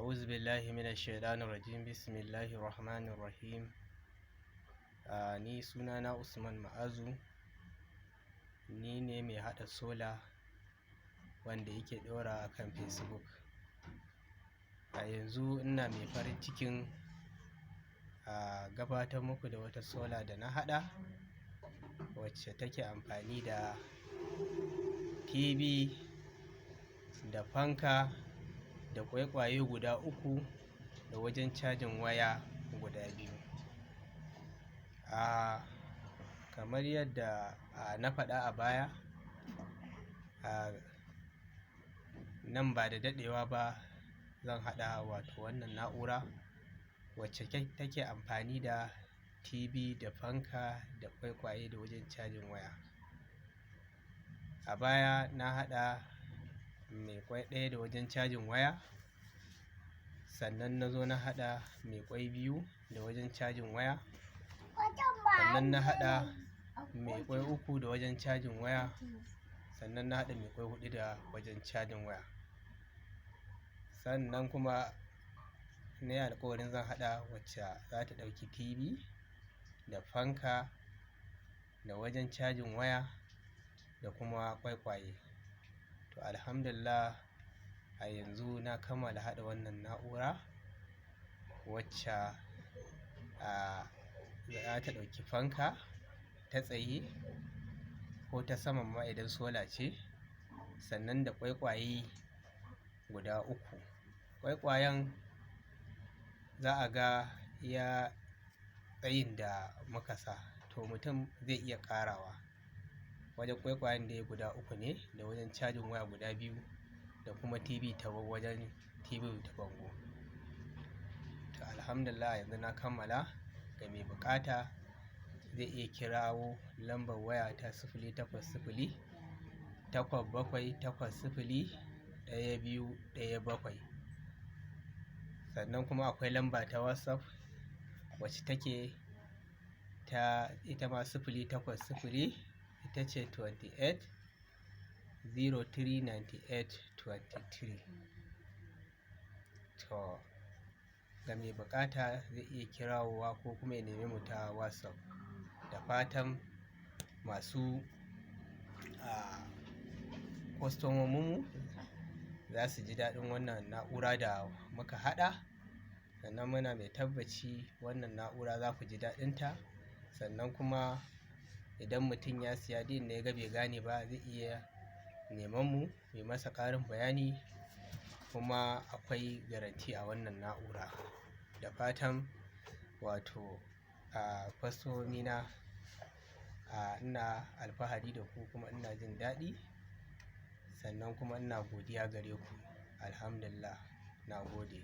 A'udhu billahi minash shaitanir rajim. Bismillahir rahmanir rahim. Ni sunana Usman Ma'azu. Ni ne mai haɗa sola wanda yake ɗora a kan Facebook. A yanzu ina mai farin cikin gabatar muku da wata sola da na haɗa wacce take amfani da TV da fanka da ƙwaiƙwaye guda uku da wajen cajin waya guda biyu. Kamar yadda na faɗa a baya, nan ba da daɗewa ba zan haɗa wato wannan na'ura wacce take amfani da TV da fanka da ƙwaiƙwaye da wajen cajin waya. A baya na haɗa mai ƙwai ɗaya da wajen cajin waya, sannan na zo na haɗa mai ƙwai biyu da wajen cajin waya, sannan na haɗa mai ƙwai uku da wajen cajin waya, sannan na haɗa mai ƙwai huɗu da wajen cajin waya. Sannan kuma na yi alƙawarin zan haɗa wacce za ta ɗauki TV da fanka da wajen cajin waya da kuma ƙwaiƙwaye. To, alhamdulillah, a yanzu na kammala haɗa wannan na'ura wacce za ta ɗauki fanka ta tsaye ko ta saman ma idan sola ce, sannan da ƙwaiƙwaye guda uku. Ƙwaiƙwayen za a ga iya tsayin da muka sa, to mutum zai iya ƙarawa. Wajen ƙwaiƙwayen dai guda uku ne da wajen cajin waya guda biyu da kuma TV ta wajen TV ta bango. To, alhamdulillah, yanzu na kammala. Ga mai buƙata zai iya kirawo lambar waya ta 080 8780 1217. Sannan kuma akwai lamba ta WhatsApp wacce take ta ita ma 080, ita ce 28 03 98 23. To, ga mai buƙata zai iya kirawowa ko kuma ya neme mu ta WhatsApp. Da fatan masu kwastomominmu za su ji daɗin wannan na'ura da muka haɗa. Sannan muna mai tabbaci wannan na'ura za ku ji daɗinta. Sannan kuma idan mutum ya siya, duk inda ya ga bai gane ba, zai iya neman mu mu masa ƙarin bayani. Kuma akwai garantti a wannan na'ura. Da fatan wato kwastomomina, ina alfahari da ku kuma ina jin daɗi. Sannan kuma ina godiya gare ku. Alhamdulillah, na gode.